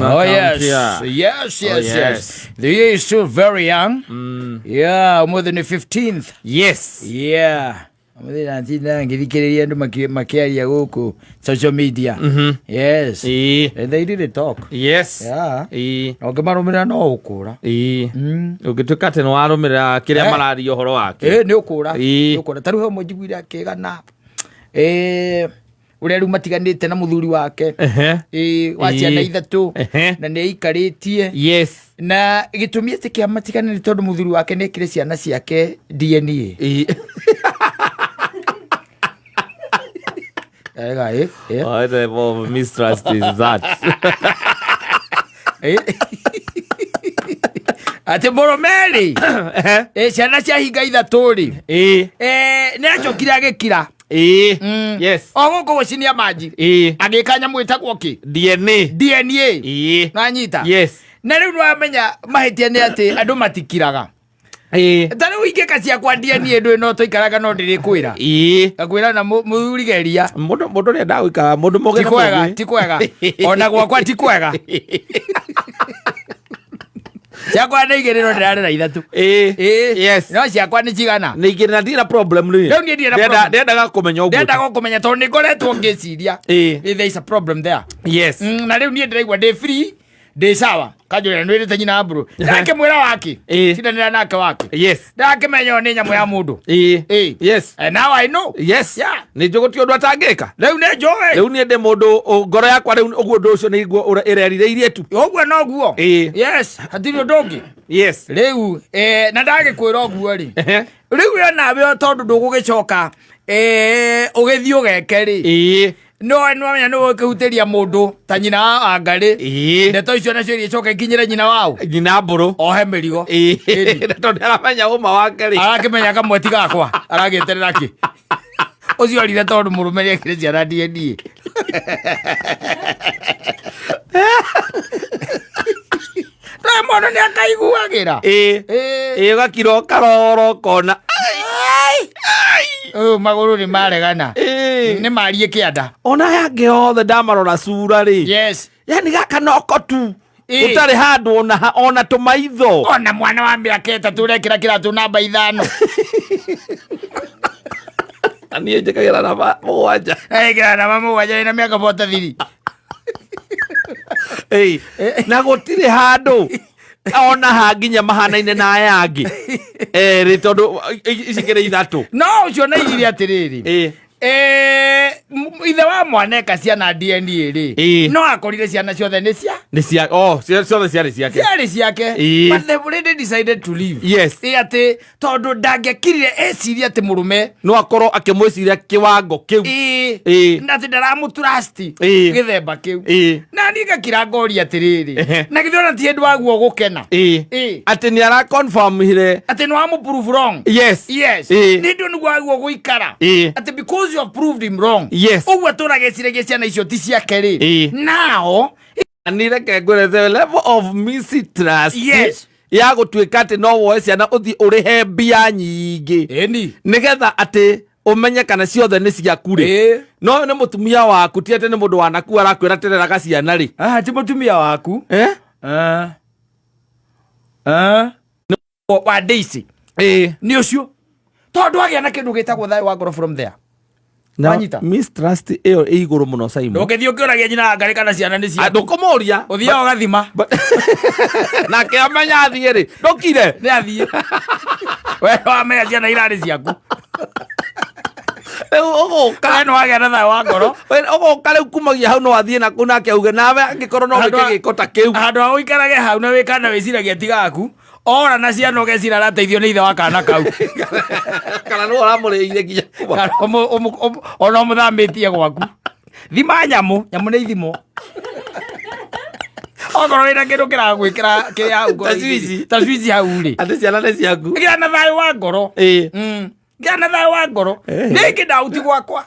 Oh count, yes. yeah. Yes, yes, Oh, yes. yes. The year is still very young. Yeah, ũmũthĩ nĩ 15th. Yes. Yeah. Ũmũthĩ ndatinda ngĩthikĩrĩria andũ makĩaria gũkũ social media. Yes. Ĩĩ. And they really talk. Yes. Yeah. Ĩĩ. Na ũngĩmarũmĩrĩra no ũkũra. Ĩĩ. Ũngĩtuĩka atĩ nĩ warũmĩrĩra kĩrĩa Eh. mararia ũhoro wake. Ĩ nĩ ũkũra. Ĩĩ. Nĩ ũkũra. Ta rĩu he ũmwe njiguire akĩgana eh, ũrĩa rĩu matiganĩte na mũthuri wake. Ehe. Ĩ, wa ciana Ĩĩ. ithatũ Ehe. na nĩ aikarĩtie. Yes. Na gĩtũmi atĩ kĩa matigane nĩ tondũ mũthuri wake nĩ ekire ciana ciake DNA. Ĩĩ. Ega, ĩ, ĩ. What type of mistrust is that? Ĩ. Atĩ mũrũme-rĩ, Ehe. ĩ, ciana cia hinga ithatũ-rĩ, Ĩĩ. ĩ, nĩ acokire agĩkira. Ĩĩ. Yes. O gũkũ gũcinia manji. Ĩĩ. Agĩka nyamũ ĩtagwo kĩ? DNA. DNA. Ĩĩ. Nanyita. Yes. Na rĩu nĩwamenya mahĩtia nĩ atĩ andũ matikiraga. Ĩĩ. Ta rĩu ingĩka ciakwa DNA ndũĩ no tũikaraga no ndĩrĩkwĩra. Ĩĩ. Ngakwĩra na mũthuri geria. Mũndũ mũndũ nĩendaga gũikara mũndũ mũgĩ Ti na kwega, mũgĩ. ti kwega. Ona gwakwa ti kwega. Ciakwa nĩ igĩrĩ no ndĩrarera ithatũ. Ĩĩ. Ĩĩ. Yes. No ciakwa nĩ cigana. Ningĩ na ndirĩ na problem rĩ. Rĩu niĩ ndirĩ na problem. Ndendaga kũmenya ũguo. Ndendaga kũmenya tondũ nĩ ngoretwo ngĩciria. Ĩĩ. There is a problem there. Yes. Na rĩu niĩ ndĩraigua ndĩ free ndĩ sawa kanjũrĩra nĩwĩrĩte nyina mbũrũ ndakĩmwĩra waki Ĩĩ. tindanĩra nake waki Yes. ndakĩmenya ũyũ nĩ nyamũ ya mũndũ Ĩĩ. Ĩĩ. Yes. And now I know. Yes. Yeah. Nĩ njũĩ gũtirĩ ũndũ atangĩka. Rĩu nĩ njũĩ. Rĩu niĩ ndĩ mũndũ ngoro yakwa rĩu ũguo ũndũ ũcio nĩguo ĩrerirĩirie tu. Ũguo noguo. Ĩĩ. Yes, hatirĩ ũndũ ũngĩ. Yes. Rĩu eh, na ndagĩkwĩra ũguo rĩ. Ehe. Rĩu we nawe o tondũ ndũgũgĩcoka eh, ũgĩthiĩ ũgeke rĩ. Ĩĩ. No nĩwamenya nĩ ũgũkĩhutĩria mũndũ ta nyina wa Wangarĩ. Ĩĩ. Ndeto icio nacio igĩcoka ikinyĩre nyina wao. Nyina mbũrũ. Ohe mĩrigo. Ĩĩ. Ĩni. Na tondũ nĩaramenya ũma wake rĩ. Arakĩmenya kamwe ti gakwa. Aragĩeterera kĩ? Ũcio orire tondũ mũrũme nĩekire ciana DNA. Ndũĩ mũndũ nĩakaiguagĩra. Ĩĩ. Ĩĩ. Ĩĩ ũgakira ũkarora ũkona. Ũyũ magũrũ nĩ maregana. Ĩĩ. Nĩ marie kĩanda. Ona aya angĩ othe ndamarora cura rĩ. Yes. Yani gaka noko tu. Ĩĩ. Ũtarĩ handũ ona ona tũmaitho. Ona mwana wa mĩaka 3 ũrekĩra kĩratũ namba 5. Na niĩ njĩkagĩra namba 7. Ekĩra namba 7 wĩna mĩaka 43. Ĩĩ. Na gũtirĩ handũ ona ha nginya mahanaine na aya angĩ. Erĩ tondũ ici kĩrĩ ithatũ. No ũcio naigire atĩrĩrĩ. Ĩĩ. Eh, ithe wa mwana eka ciana DNA rĩ. Ĩĩ. No akorire ciana ciothe nĩ cia Nĩ cia oh ciothe ciarĩ ciake. ciarĩ ciake. Ĩĩ. But the lady decided to leave. Yes. Ĩ atĩ tondũ ndangĩakirire ecirie atĩ mũrũme No akorwo akĩmwĩciria kĩwango kĩu. ĩĩ Ĩĩ. na atĩ ndaramũtrust Ĩĩ. gĩthemba kĩu. Ĩĩ. Na niĩ ngakira ngoria atĩrĩrĩ. Ehe. Na githĩ ona ti hĩndĩ waguo gũkena. Ĩĩ. Ĩĩ. Atĩ nĩ ara confirm-ire. Atĩ nĩ wamũ prove wrong. Yes. Yes. Ĩĩ. Nĩ ndũ nĩguo waguo gũikara. Ĩĩ. Atĩ because you have proved him wrong. Yes. Ũguo atũraga eciragia ciana icio ti ciake rĩ. Ĩĩ. Now, Ni reke ngwĩre the level of mistrust Yes. ya gũtuĩka atĩ no woe ciana ũthiĩ ũrĩhe mbia nyingĩ ĩni. nĩgetha atĩ ũmenye kana ciothe nĩ ciaku rĩ. Ĩĩ. No ũyũ nĩ mũtumia waku ti atĩ nĩ mũndũ wanaku arakwĩra tereraga ciana rĩ. Ah, ti mũtumia waku. Eh? Ah. Ah. Wa Daisy. Ĩĩ. Nĩ ũcio. Tondũ agĩa na kĩndũ gĩtagwo thayũ wa ngoro from there. Na Wanyita? mistrust ĩyo ĩ igũrũ mũno Simon. Ndũngĩthiĩ ũkĩũragia nyina wa Ngarĩ kana ciana nĩ Ah, ciaku. ndũkũmũria. Ũthiaga ũgathima. Nake amenya athiĩ rĩ ndũkire. Nĩ athiĩ. We wamenya ciana irarĩ ciaku. Rĩu ũgũka. We nĩ wagĩa na thayũ wa ngoro. We ũgũka rĩu kumagia hau no athiĩ naku nake auge nawe angĩkorwo no Handũ wĩke ha- gĩko ta kĩu. Handũ ha ũikarage hau na wĩkana wĩciragia ti gaku. Ora na ciana ũgecira arateithio nĩ ithe wa kana kau. Kana nĩwe ũramũrĩire nginya kuma. Kana ona ũmũthamĩtie gwaku. Thima nyamũ, nyamũ nĩ ithimo. Okorwo wĩna kĩndũ kĩragwĩkĩra kĩrĩa hau ngoro-inĩ Ta swici. Ta swici hau rĩ. Atĩ ciana nĩ ciaku. Gĩa na thayũ wa ngoro. Ĩĩ. Gĩa na thayũ wa ngoro. Eh. Nĩ ndauti gwakwa.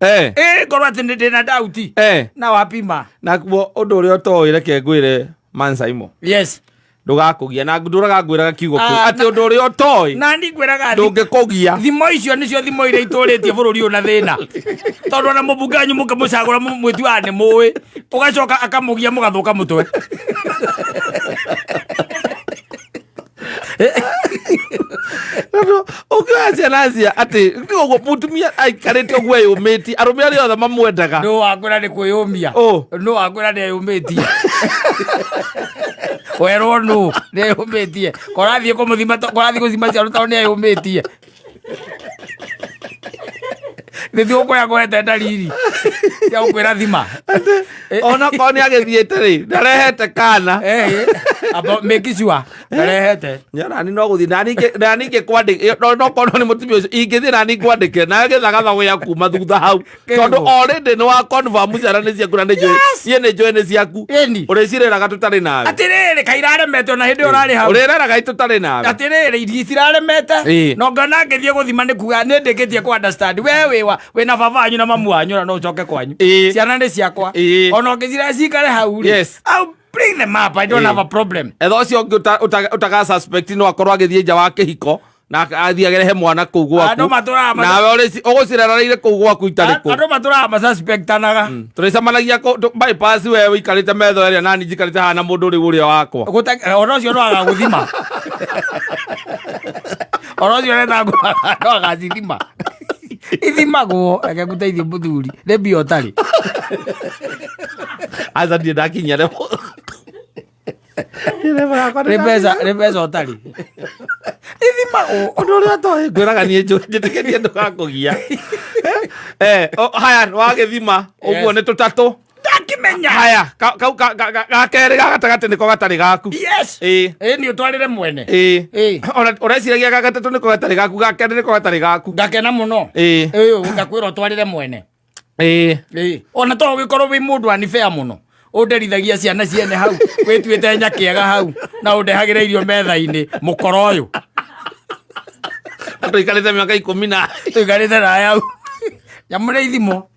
Eh. Ĩ ngorwo atĩ nĩ ndĩna ndauti. Eh. Na wapima. Nakuo ũndũ ũrĩa ũtoĩ reke ngwĩre man Simon. Yes. Ndũgakũgia na ndũraga ngwĩraga kiugo kĩu Ah, atĩ ũndũ ũrĩa ũtoĩ Na ndingwĩraga ndũngĩkũgia. Thimo icio nĩcio thimo iria itũrĩtie bũrũri ũyũ na thĩna, tondũ ona mũmbunge wanyu mũkĩmũcagũra mwĩtuaga nĩ mũĩ, ũgacoka akamũgia mũgathũka mũtwe. Tondũ ũngĩoya ciana cia atĩ nĩ ũguo mũtumia aikarĩte ũguo eyũmĩtie, arũme arĩa othe mamwendaga. Nũ wakwĩra nĩ kwĩyũmia? Ũ. Nũ wakwĩra nĩ eyũmĩtie? Werwo nũ nĩ eyũmĩtie? Korathiĩ kũmũthima, korathiĩ gũthima ciana tondũ nĩ eyũmĩtie. Nĩ ũkũya kũhete ndariri cia gũkwĩra thima. Ona korwo nĩ agĩthiĩte rĩ, ndarehete kana. Eh, amba make sure ndarehete. Nani no gũthiĩ nani ingĩkwandĩka, no korwo nĩ mũtumia ũcio ingĩthiĩ nani ngwandĩke nawe gĩthagatha gĩa kuma thutha hau, Kĩrĩkũ? Tondũ already nĩ wa confirm ciana nĩ ciaku na nĩ njũĩ niĩ nĩ njũĩ nĩ ciaku. Ĩni. Ũrĩcireraga tũtarĩ nawe. Atĩrĩrĩ, kairaremete ona hĩndĩ ĩyo ũrarĩ hau. Ũrĩreraga tũtarĩ nawe. Atĩrĩrĩ, irio itiraremete. Na ngona ngĩthiĩ gũthima nĩ kuga nĩ ndĩkĩtie kũ understand we wĩ wa wĩna baba wanyu na mamu wanyu na no ũcoke kwanyu. Ciana nĩ ciakwa. Ona ũngĩcira cikare hau rĩ, I'll bring them up. I don't have a problem. Etha ũcio ũngĩ ũtaga suspect no akorwo agĩthiĩ nja wa kĩhiko na athiĩ agerehe mwana kũu gwaku. Andũ matũraga Nawe ũgũcirereire kũu gwaku itarĩ kũ. Andũ matũraga masuspectanaga. Tũrĩcemanagia bypass, we ũikarĩte metho ĩrĩa nani njikarĩte haha na mũndũ rĩu ũrĩa wakwa. Ona ũcio no agagũthima. Ona ũcio ũrenda no agacithima. Ithimagwo, reke ngũteithie mũthuri, nĩ mbia ũtarĩ. Aca ndiĩ ndakinyia level. Nĩ mbeca ũtarĩ. Ithimagwo. Ũndũ ũrĩa ũtoĩ ngwĩraga niĩ njũĩ njĩtĩkĩtie ndũgakũgia. Eh, haya wagĩthima ũguo nĩ tũtatũ. Ndakĩmenya. Haya kau ga kerĩ ga gatagatĩ nĩko gatarĩ gaku. Yes. Ĩ nĩ ũtwarĩre mwene. Ona ũreciragia ga gatatũ nĩko gatarĩ gaku, ga kerĩ nĩko gatarĩ gaku. Ngakena mũno. Ĩ ngakwĩra ũtwarĩre mwene. Ĩ ona to ũgĩkorwo wĩ mũndũ anibea mũno, ũnderithagia ciana ciene hau, wĩtuĩte nyakĩega hau na ũndehagĩra irio metha-inĩ mũkoro ũyũ. Tũikarĩte mĩaka 10 na Tũikarĩte nawe hau. Nyamũ nĩ ithimo.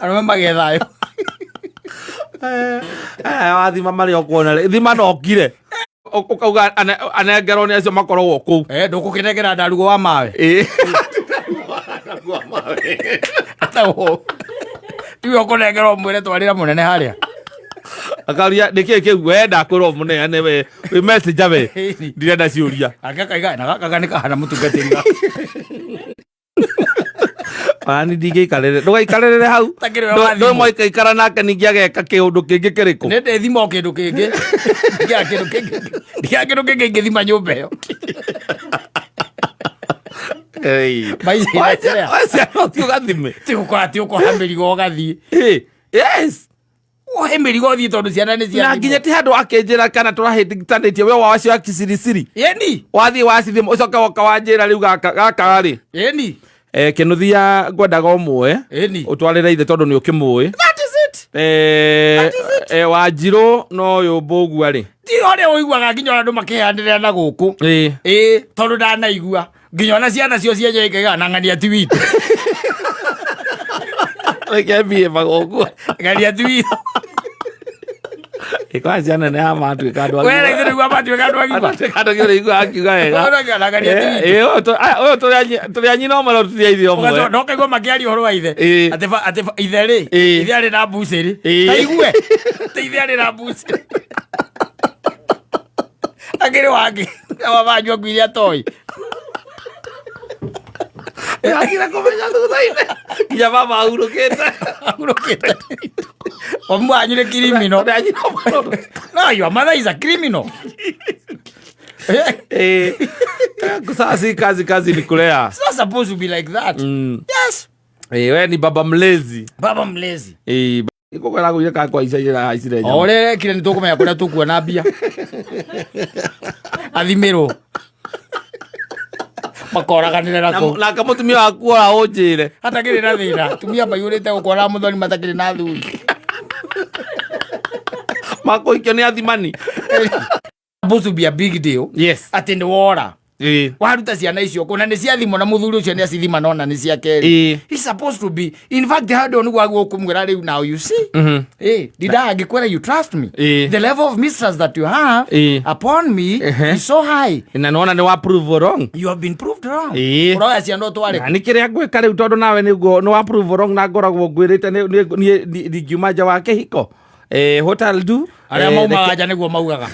Arũme magĩe thayũ. Wathima marĩa ũkuona rĩ, thima na ũkire. Ũkauga anengerwo nĩ acio makoragwo kũu. Ndũgũkĩnengera ndarugo wa mawe. Atagwo. Tiwe ũkũnengera ũmwĩre twarĩra mũnene harĩa. Akaria nĩ kĩĩ kĩu we ndakwĩrwo mũneane we wĩ messenger we ndirenda ciũria. Ake akaiga na gaka nĩ kahana mũtungatĩri wa. Ani ndingĩikarĩre, ndũgaikarĩrĩre hau. Takĩrĩ we wa Ndũ thimũ. mwaikaikara nake ningĩ ageka kĩũndũ kĩngĩ kĩrĩkũ. Nĩ ndĩthima o kĩndũ kĩngĩ. Ndiaga kĩndũ kĩngĩ. Ndiaga kĩndũ kĩngĩ ingĩthima nyũmba ĩyo. Maica inaendelea. Waciana ũthiĩ ũgathime. Ti gũkora ti ũkoha mĩrigo ũgathiĩ. Yes. Wohe mĩrigo ũthiĩ tondũ ciana nĩ cia Na nginya ti handũ akĩnjĩra kana tũrahĩtĩkanĩtie we wacio akicirisiri. Ĩni. Wathiĩ wacithima ũcoke woka wanjĩra rĩu gaka gaka rĩ. Ĩni. Kĩnuthia ngwendaga ũmũe. Ĩni. Ũtwarĩre ithe tondũ nĩ ũkĩmũĩ. That is it. Wanjirũ no ũyũ mbũgua rĩ. Ti ũrĩa ũiguaga nginya ona andũ makĩheanĩrĩra na gũkũ. Ĩ tondũ ndanaigua nginya ona ciana cio cienyewe ikaigaga na ng'ania ti witũ. Reke mbie magoguo. Ng'ania ti witũ. Ĩkorwo ciana nĩ ya matuĩka andũ We rĩu nĩguo matuĩka andũ agima. Matuĩka andũ agima ũrĩa akiuga wega. Ũrĩa na ng'ania ti witũ. Ũyũ tũrĩ a nyina ũmwe no tũtirĩ a ithe ũmwe. Ũgacoka no kaigua makĩaria ũhoro wa ithe. Atĩ ithe rĩ, ithe arĩ na mbucĩrĩ. Ta igue. Atĩ ithe arĩ na mbucĩrĩ. Akĩrĩ wangĩ. Baba wanyu akuire atoĩ. Ndĩrakire kũmenya thutha-inĩ. Nginya baba ahurũkĩte. Ahurũkĩte. Mamu wanyu nĩ criminal. Tũrĩ a nyina ũmwe no No, your mother is a criminal. Sasa si kazi, kazi ni kulea. It's not supposed to be like that. Yes. We ni baba mlezi. Baba mlezi. Ikukwera kuire ka kwa ica ira haicire nyama. O ũrĩa arekire nĩ tũkũmenya kũrĩa tũkuona mbia. Athimirwo. Makoraganĩre na kũu. Nake mũtumia waku ora ũnjĩre. Hatakĩrĩ na thĩna. Atumia maiyũrĩte gũkũ ona mũthoni matakĩrĩ na athuri. Makũhikio nĩ athimani. Supposed to be a big deal. Yes. Atĩ nĩ wora. Waruta ciana icio kũ na nĩ ciathimwo na mũthuri ũcio nĩ acithima nona nĩ cia kerĩ. He's supposed to be, in fact, handũ nĩguo agwo kũmwĩra rĩu, now you see, ndindaga ngĩkwĩra you trust me. The level of mistrust that you have upon me is so high. Na nona nĩ wa prove wrong. You have been proved wrong. Ũroya ciana ũtware? Na nĩ kĩrĩa ngwĩka rĩu, tondũ nawe nĩguo nĩ wa prove wrong na ngoragwo ngwĩrĩte niĩ ndingiuma nja wa kĩhiko. What I'll do, Arĩa maumaga nja nĩguo maugaga.